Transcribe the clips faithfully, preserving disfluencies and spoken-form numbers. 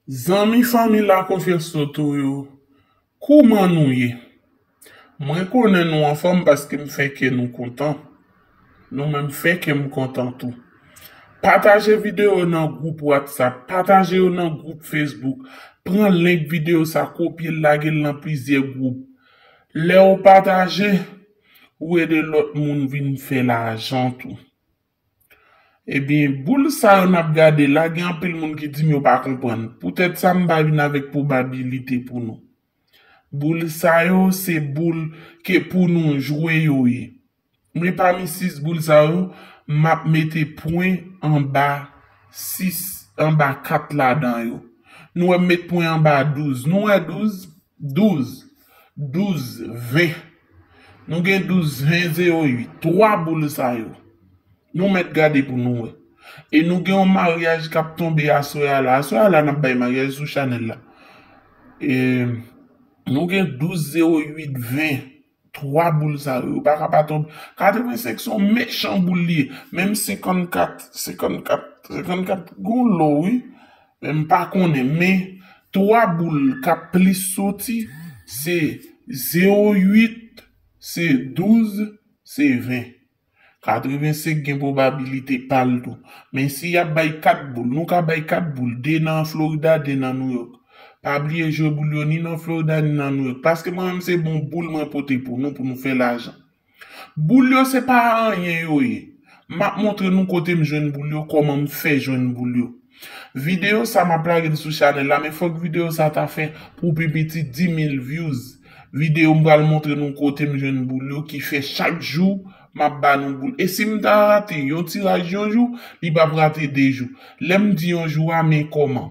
Zanmi, fanmi Lakonfyans Loto yo, kouman nou ye? Mwen konnen nou anfòm paske m fè kè nou kontan. Nou menm fè kè m kontan tou. Pataje videyo nan gwoup WhatsApp, pataje yo nan gwoup Facebook. Pran link videyo sa, kopye l, lage l nan plizyè gwoup. Lè w pataje, ou ede lòt moun vin fè lajan tou. Ebyen, boul sa yo n ap gade la, gen anpil moun ki di m yo pa konprann. Poutèt sa, m pa vin avèk pwobabilite pou nou. Boul sa yo, se boul ke pou nou jwe yo ye. Men pami sis boul sa yo, m ap mete pwen anba sis, anba kat ladan yo. Nou wè m met pwen anba douz. Nou wè douz? Douz. Douz, ven. Nou gen douz, ven, zewo uit. Twa boul sa yo. Nou mèt gade pou nou wè. E nou gen yon maryaj k ap tonbe aswè a la. Aswè a la, n ap bay maryaj sou chanèl la. E nou gen douz, zewo uit, ven. Twa boul sa yo, yo pa ka pa tonbe. Katrevensenk se yon mechan boul li ye. Menm senkannkat, senkannkat, senkannkat gon lo, wi. Men m pa konnen. Men twa boul k ap plis soti, se zewo uit, se douz, se ven. Katrevensenk gen pwobabilite pa l tou. Men si y ap bay kat boul, nou ka bay kat boul, de nan Florida, de nan New York. Pa bliye jwe boul yo ni nan Florida, ni nan New York. Paske mwen menm se bon boul mwen pote pou nou, pou nou fè lajan. Boul yo se pa anyen yo ye. M ap montre nou kote m jwenn boul yo, kòman m fè jwenn boul yo. Videyo sa m ap lage l sou chanèl la, men fòk videyo sa ta fè pou pi piti dis mil views. Videyo m pral montre nou kote m jwenn boul yo, ki fè chak jou m ap ba nou boul. E si m ta rate yon tiraj yon jou, li p ap rate de jou. Lè m di yon jou a, men kòman?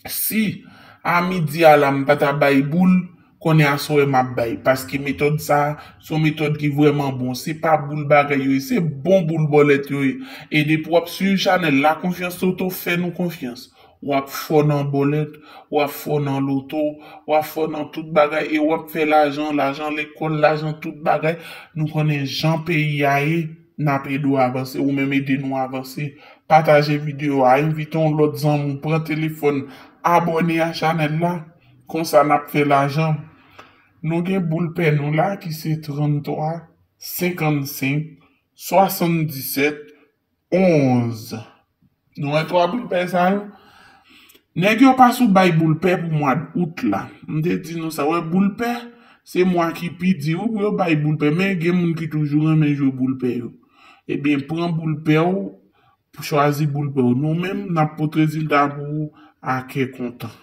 Si a midi a la m pa ta bay boul, konnen aswè m ap bay. Paske metòd sa a, se yon metòd ki vrèman bon. Se pa boul bagay yo ye, se bon boul bòlèt yo ye. E depi w ap swiv chanèl Lakonfyans Loto, fè nou konfyans. W ap fò nan bòlèt, w ap fò nan loto, w ap fò nan tout bagay e w ap fè lajan, lajan lekòl, lajan tout bagay. Nou konnen jan peyi a ye, n ap ede w avanse, ou menm ede nou avanse. Pataje videyo a, envite yon lòt zanmi w, pran telefòn, abòne a chanèl la. Konsa n ap fè lajan. Nou gen boul pè nou la ki se tranntwa, senkannsenk, swasanndisèt, onz. Nou wè twa boul pè sa yo? Nèg yo pa sou bay boul pè pou mwa d out la. M te di nou sa, wè boul pè, se mwa ki pi di wi pou yo bay boul pè, men gen moun ki toujou renmen jwe boul pè yo. Ebyen, pran boul pè w, pou chwazi boul pè w. Nou menm, n ap pote rezilta pou ou a kè kontan.